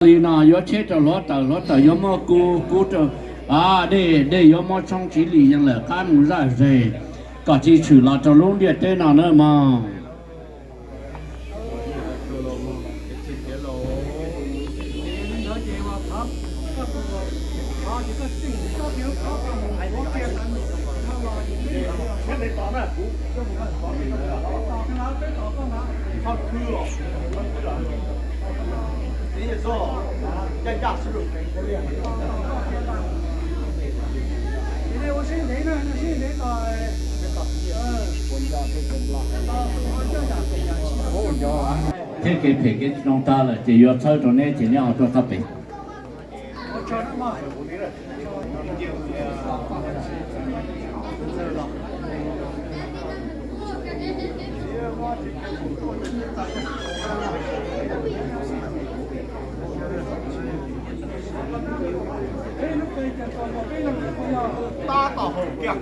Li no yuav tsheb rau hluav taws, hluav taws yuav muab kub, kub rau, a, dej, dej yuav muab tshoob, tsis li yeej lawm, qab mus zaj zes, kom tsis tshwm los rau lub ntiaj teb no na mog. Thiab kev phem kev tsis zoo tag lawm ces yuav txhawb rau neb ces neb ho tuaj txhawb pem. Tab tom haus kiag.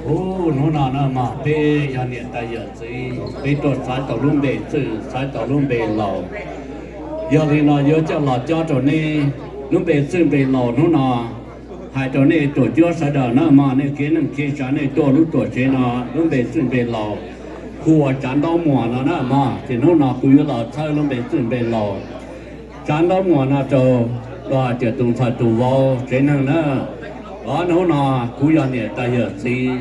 Ub, hnub no na mas peb yog niam tais yawm txiv, peb tuaj xaiv tau lub npe txwj, xaiv tau lub npe laus. Yog li no yuav coj los cob rau neb lub npe txwj npe laus hnub no. Hais rau nej tuam cuab sawv daws na mog, nej kev neej kev tsav nej tuaj lub tuam tsev no lub npe txwj npe laus, hu ua Tsav Ntaub Muas no na mog. Ces hnub no kuv yuav los txhawb lub npe txwj npe laus Tsav Ntaub Muas no rau, los hais tias tus ntxhais tus vauv tsev neeg na. Os, hnub no kuv yog niam tais yawm txiv,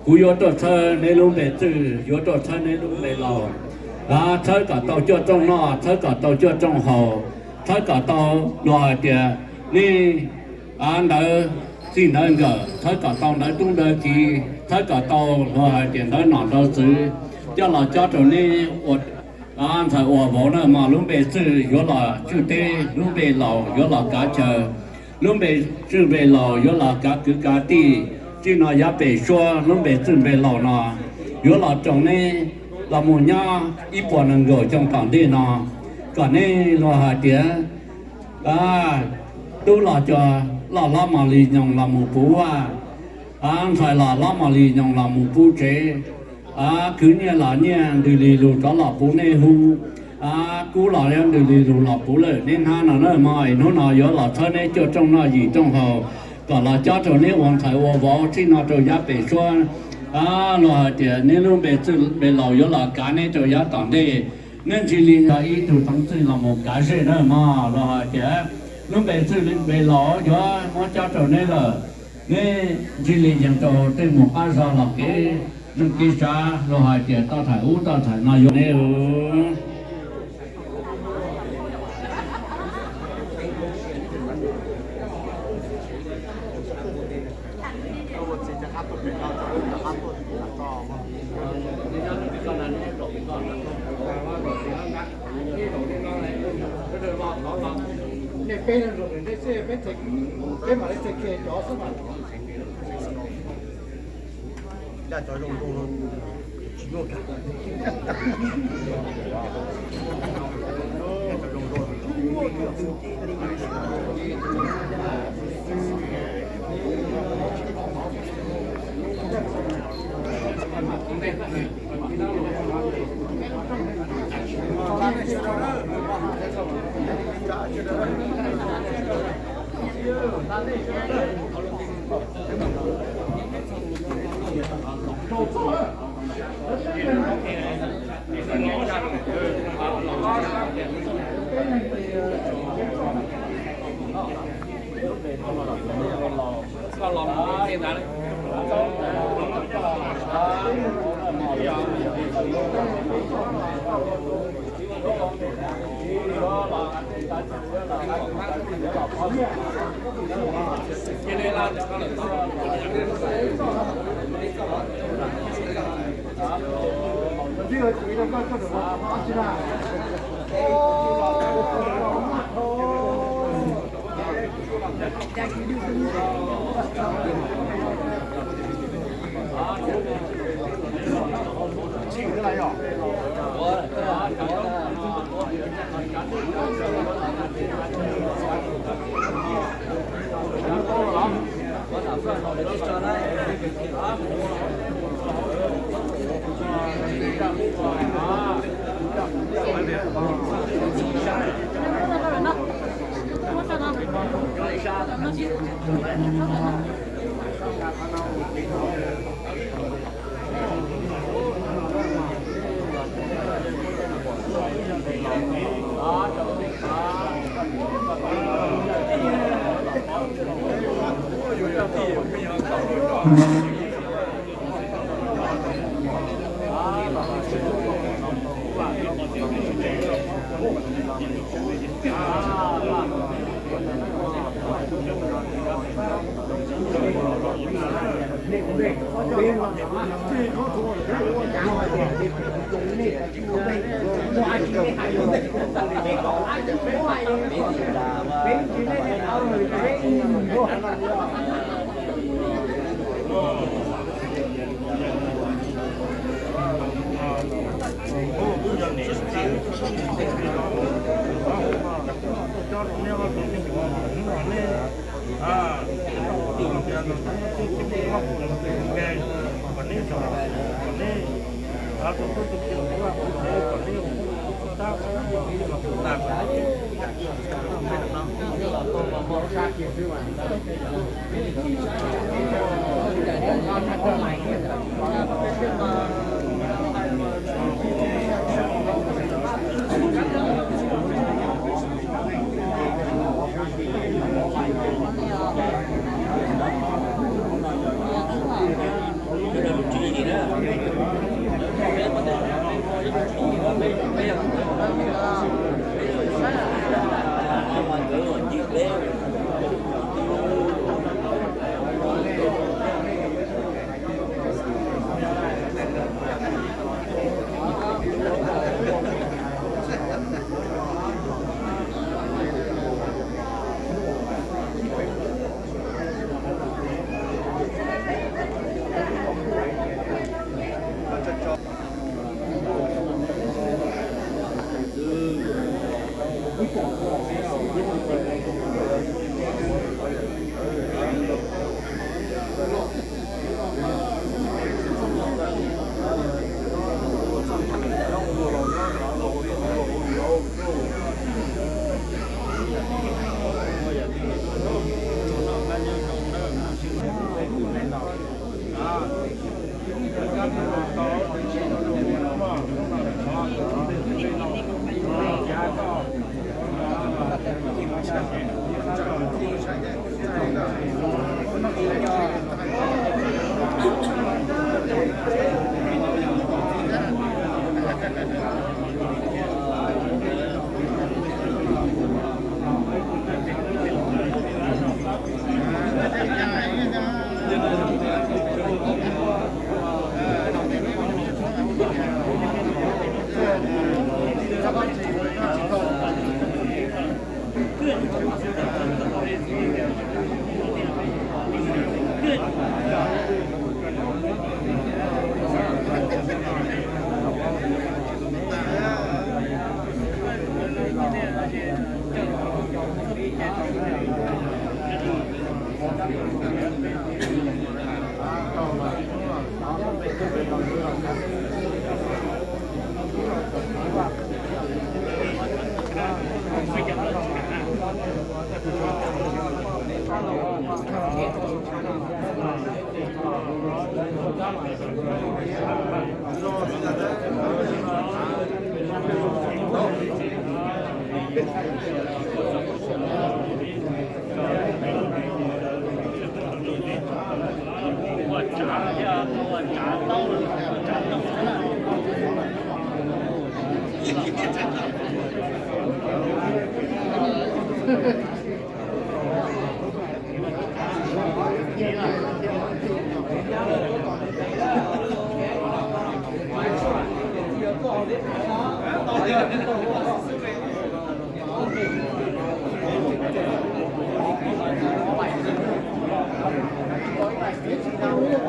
kuv yuav tuaj txhawb neb lub npe txwj, yuav tuaj txhawb neb lub npe laus. Txhawb kom tau cuaj rooj noj, txhawb kom tau cuaj rooj haus, txhawb kom tau, los hais tias, nej ntawv txij ntawv nkawm, txhawb kom tau ntawv tub ntawv kiv, txhawb kom tau, los hais tias, ntawv nom ntawv tswv, coj los cob rau neb ua ntxhais ua vauv na mog. Lub npe txwj yuav los tswj teb, lub npe laus yuav los kav chaw, lub npe txwj npe laus yuav los kav kwv kav tij. Txij no yav pem suab lub npe txwj npe laus no yuav los roos neb los mus nyob ib puas nees nkaum xyoo tom ntej no, kom neb los hais tias, tub los cov loj hlob mos li nyoos los mus puv vaj, ntxhais los hlob mos li nyoos los mus puv tsev, khwv nyiaj los nyiaj ntws li lus rov los puv nej hub, kub los ntws li lus los puv lawm neb hnab no na mog. Es hnub no yuav los txhawb neb cuaj rooj noj yim rooj haus, kom los cob rau neb ua ntxhais ua vauv txij no rau yav pem suab. Los hais tias neb lub npe txwj npe laus yuav los kav neb rau yav tom ntej. Neb ntsis li yog ib tug teev txwj los mus kav zej na mog. Los hais tias lub npe txwj npe laus yuav muab cob rau neb lawm, neb ntsis li yeej rau tej mus qab zog los kev neej kev tsav, los hais tias tau thaim ub tau thaim no yuav neb.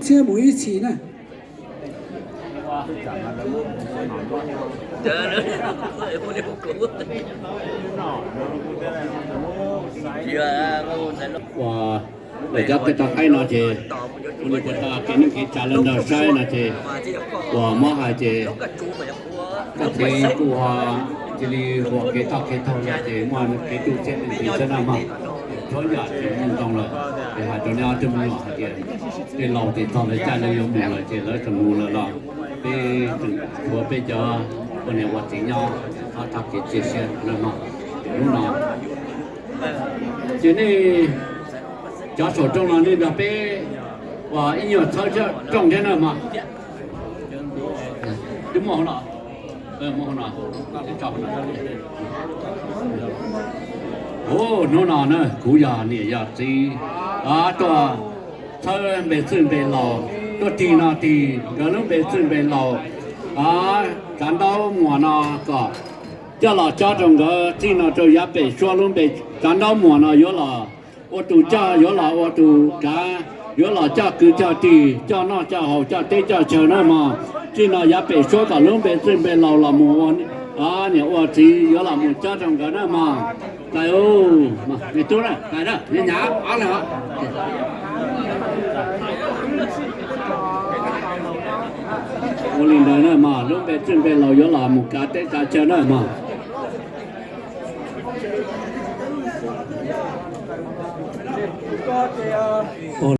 Ntxhiab mus ib txhis na. Uas lawv cov kev tau qaib no ces ua li puas tau kev neej kev tsav lawv nrog saib no ces uas muab hais ces koj txiv kuj ua cia li ua kev toj kev taug no ces muaj kev tu txhiab leej txiv xwb na mog. Txhua yam ces muaj ntoo lawm. Ces hais rau nej ob tug me nyuam hais tias tej laus ces txog lawv caij lawv yuav mus lawm ces lawv tseem mus lawm los peb tseem tshuav peb cov ua niam ua txiv nyob, thov txoj kev cia siab na mog. Hnub no ces nej cov saum rooj no nej nrog peb ua ib nyuag txhawb rooj thiab na mog. Twb muaj hauv no, muaj hauv no. Hnub no na kuv yog niam yog txiv tuaj txhawb npe txwj npe laus, tuaj tig no tig nkawd lub npe txwj npe laus, tsav ntaub muas no kom coj los cob rau nkawd txij no rau yav pem suab lub npe, tsav ntaub muas no yuav los ua tus coj, yuav los ua tus kav, yuav los coj kwv coj tij, coj noj coj haus, coj teb coj chaw na mog. Txij no yav pem suab kom lub npe txwj npe laus los mus ua niam ua txiv yuav los mus cob rau nkawd na mog. Tais u, me tub na, tais na, me nyab, ob leeg os. Ua li ntawd na mas lub npe txwj npe laus yuav los mus kav teb kav chaw na mas.